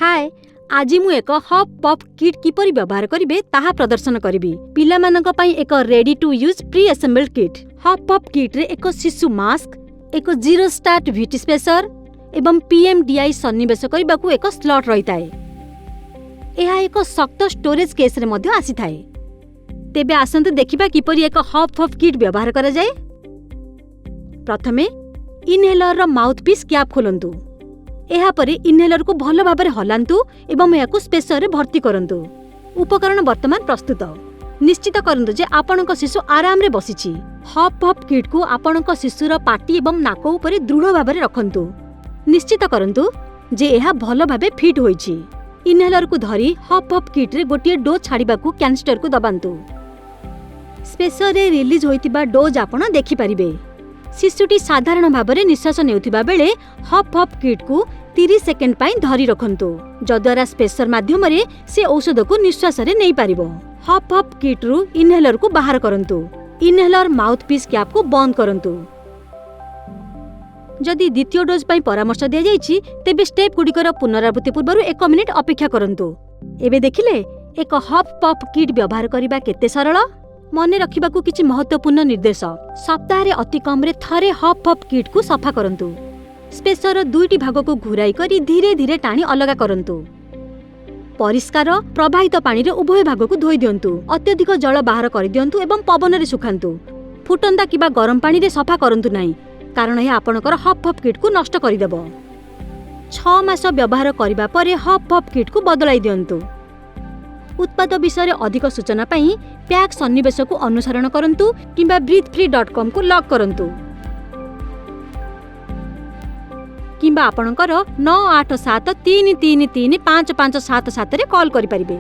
ହାଏ, ଆଜି ମୁଁ ଏକ ହଫ୍ ପଫ୍ କିଟ୍ କିପରି ବ୍ୟବହାର କରିବେ ତାହା ପ୍ରଦର୍ଶନ କରିବି। ପିଲାମାନଙ୍କ ପାଇଁ ଏକ ready to use pre assembled kit। Huff puff କିଟ୍ରେ ଏକ ଶିଶୁ ମାସ୍କ, ଏକ ଜିରୋ ଷ୍ଟାର୍ଟ ଭିଟି ସ୍ପେସର ଏବଂ ପିଏମ୍ଡିଆଇ ସନ୍ନିବେଶ କରିବାକୁ ଏକ ସ୍ଲଟ୍ ରହିଥାଏ। ଏହା ଏକ ଶକ୍ତ ଷ୍ଟୋରେଜ୍ କେସ୍ରେ ମଧ୍ୟ ଆସିଥାଏ। ତେବେ ଆସନ୍ତୁ ଦେଖିବା କିପରି ଏକ ହଫ୍ ପଫ୍ କିଟ୍ ବ୍ୟବହାର କରାଯାଏ। ପ୍ରଥମେ ଇନହେଲରର ମାଉଥ୍ ପିସ୍ କ୍ୟାପ୍ ଖୋଲନ୍ତୁ। ଏହାପରେ ଇନହେଲରକୁ ଭଲ ଭାବରେ ହଲାନ୍ତୁ ଏବଂ ଏହାକୁ ସ୍ପେସରରେ ଭର୍ତ୍ତି କରନ୍ତୁ। ଉପକରଣ ବର୍ତ୍ତମାନ ପ୍ରସ୍ତୁତ। ନିଶ୍ଚିତ କରନ୍ତୁ ଯେ ଆପଣଙ୍କ ଶିଶୁ ଆରାମରେ ବସିଛି। ହଫ୍ ପଫ୍ କିଟ୍କୁ ଆପଣଙ୍କ ଶିଶୁର ପାଟି ଏବଂ ନାକ ଉପରେ ଦୃଢ଼ ଭାବରେ ରଖନ୍ତୁ। ନିଶ୍ଚିତ କରନ୍ତୁ ଯେ ଏହା ଭଲ ଭାବେ ଫିଟ୍ ହୋଇଛି। ଇନହେଲରକୁ ଧରି ହଫ୍ ପଫ୍ କିଟ୍ରେ ଗୋଟିଏ ଡୋଜ୍ ଛାଡ଼ିବାକୁ କ୍ୟାନିଷ୍ଟରକୁ ଦବାନ୍ତୁ। ସ୍ପେସରରେ ରିଲିଜ୍ ହୋଇଥିବା ଡୋଜ୍ ଆପଣ ଦେଖିପାରିବେ। ଶିଶୁଟି ସାଧାରଣ ଭାବରେ ନିଶ୍ୱାସ ନେଉଥିବା ବେଳେ ହଫ୍ ପଫ୍ କିଟ୍କୁ 30 ସେକେଣ୍ଡ ପାଇଁ ଧରି ରଖନ୍ତୁ, ଯଦ୍ୱାରା ସ୍ପେସର ମାଧ୍ୟମରେ ସେ ଔଷଧକୁ ନିଶ୍ୱାସରେ ନେଇପାରିବ। ହଫ୍ ପଫ୍ କିଟ୍ରୁ ଇନହେଲରକୁ ବାହାର କରନ୍ତୁ। ଇନହେଲର ମାଉଥ୍ ପିସ୍ କ୍ୟାପ୍କୁ ବନ୍ଦ କରନ୍ତୁ। ଯଦି ଦ୍ୱିତୀୟ ଡୋଜ୍ ପାଇଁ ପରାମର୍ଶ ଦିଆଯାଇଛି, ତେବେ ଷ୍ଟେପ୍ ଗୁଡ଼ିକର ପୁନରାବୃତ୍ତି ପୂର୍ବରୁ ଏକ ମିନିଟ୍ ଅପେକ୍ଷା କରନ୍ତୁ। ଏବେ ଦେଖିଲେ, ଏକ ହଫ୍ ପଫ୍ କିଟ୍ ବ୍ୟବହାର କରିବା କେତେ ସରଳ? ମନେ ରଖିବାକୁ କିଛି ମହତ୍ତ୍ୱପୂର୍ଣ୍ଣ ନିର୍ଦ୍ଦେଶ। ସପ୍ତାହରେ ଅତି କମ୍ରେ ଥରେ ହଫ୍ ପଫ୍ କିଟ୍କୁ ସଫା କରନ୍ତୁ। ସ୍ପେସର ଦୁଇଟି ଭାଗକୁ ଘୁରାଇ କରି ଧୀରେ ଧୀରେ ଟାଣି ଅଲଗା କରନ୍ତୁ। ପରିଷ୍କାର ପ୍ରବାହିତ ପାଣିରେ ଉଭୟ ଭାଗକୁ ଧୋଇ ଦିଅନ୍ତୁ। ଅତ୍ୟଧିକ ଜଳ ବାହାର କରିଦିଅନ୍ତୁ ଏବଂ ପବନରେ ଶୁଖାନ୍ତୁ। ଫୁଟନ୍ତା କିମ୍ବା ଗରମ ପାଣିରେ ସଫା କରନ୍ତୁ ନାହିଁ, କାରଣ ଏହା ଆପଣଙ୍କର ହଫ୍ ପଫ୍ କିଟ୍କୁ ନଷ୍ଟ କରିଦେବ। 6 ମାସ ବ୍ୟବହାର କରିବା ପରେ ହଫ୍ ପଫ୍ କିଟ୍କୁ ବଦଳାଇ ଦିଅନ୍ତୁ। ଉତ୍ପାଦ ବିଷୟରେ ଅଧିକ ସୂଚନା ପାଇଁ ପ୍ୟାକ୍ ସନ୍ନିବେଶକୁ ଅନୁସରଣ କରନ୍ତୁ କିମ୍ବା ବ୍ରିଥ୍ ଫ୍ରି.କମ୍କୁ ଲଗ୍ କରନ୍ତୁ କିମ୍ବା ଆପଣଙ୍କର 9873335577ରେ କଲ୍ କରିପାରିବେ।